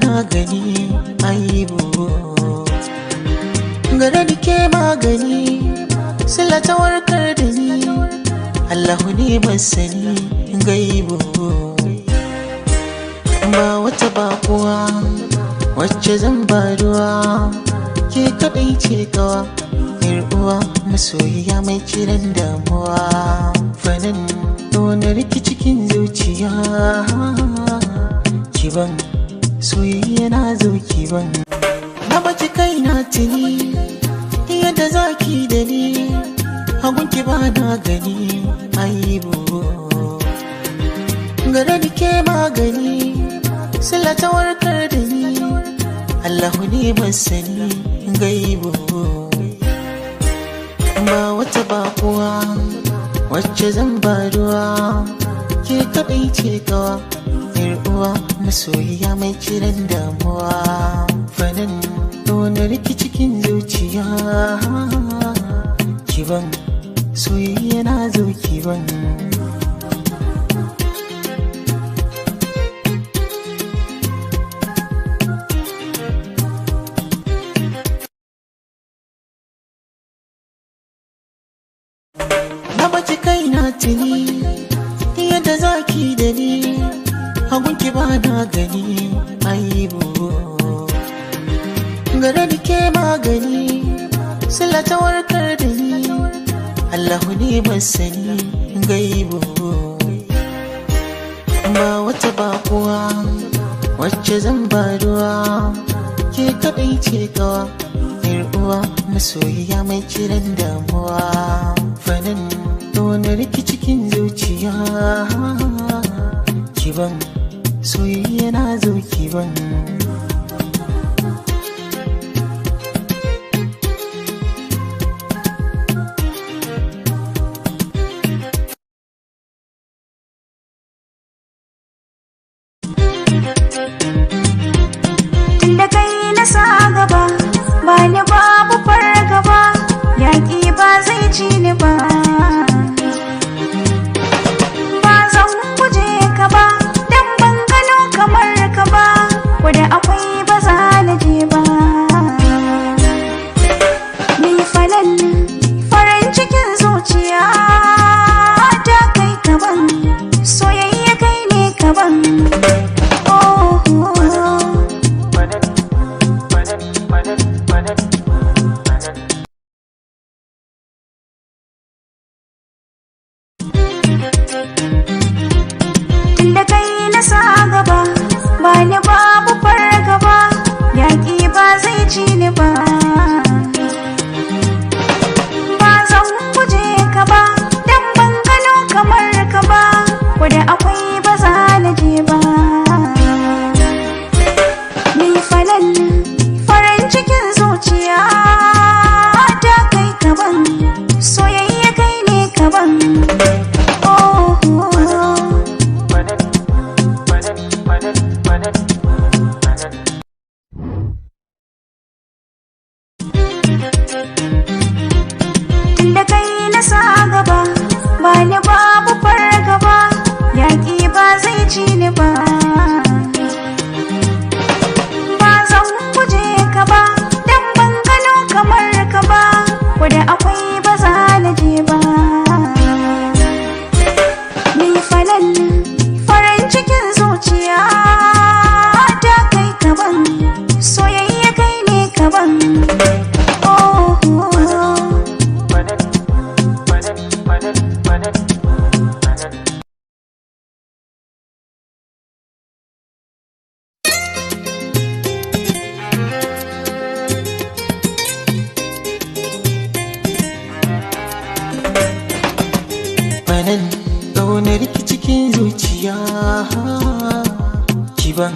na gani aibu. Gare ni ke magani, sila ta warkar da ni, Allahu ne masani gaibu. Ba wata bakuwa wacce zan ba ruwa, ke kaɗai ce kawa, yar uwa masoyiya mai kiran damuwa. Fanin wani rikici cikin zuciya, kiban soyayya na zo kiban. Na baki kai na tuni yadda zaki da ni, hagunki ba na gani aibu. Gare ni ke magani, sila ta warkar da ni, Allahu ne masani gaibu. Ba wata bakuwa wacce zan ba ruwa, ke kaɗai ce kawa, yar uwa masoyiya mai kiran damuwa. Fanin wani rikici cikin zuciya, kiban soyayya na zo kiban. Na baci kai na tuni yadda zaki da ni, hagunki ba na gani aibu. Gare ni ke magani, sila ta warkar da ni, Allahu ne masani gaibu. Ba wata bakuwa wacce zan ba ruwa, ke kaɗai ce kawa, yar uwa masoyiya mai kiran damuwa. Fanin wani rikici cikin zuciya, kiban soyayya na zo kiban. Tunda kai na sa gaba, ba ni babu fargaba, yaƙi ba zai ci ni ba. Ba zan guje ka ba, dan ban gano kamar ka ba, ko da akwai ba za na je ba. Ni falal farin cikin zuciya ta kai kaban, soyayya kai ne kaban. Oh, oh, oh. Tunda kai na sa gaba, ba ni babu fargaba, yaƙi ba zai ci ni ba. Ba zan guje ka ba, dan ban gano kamar ka ba, ko da akwai ba za na je ba. Ni falal farin cikin zuciya ta kai kaban, soyayya kai ne kaban. Oh, oh, oh. Tunda kai na sa gaba, ba ni babu fargaba, yaƙi ba zai ci ni ba. Ba zan guje ka ba, dan ban gano kamar ka ba, ko da akwai ba za na je ba. Ni falal farin cikin zuciya ta kai kaban, soyayya kai ne kaban. Oh, oh, oh. Fanin ƙaunar ki cikin zuciya, kiban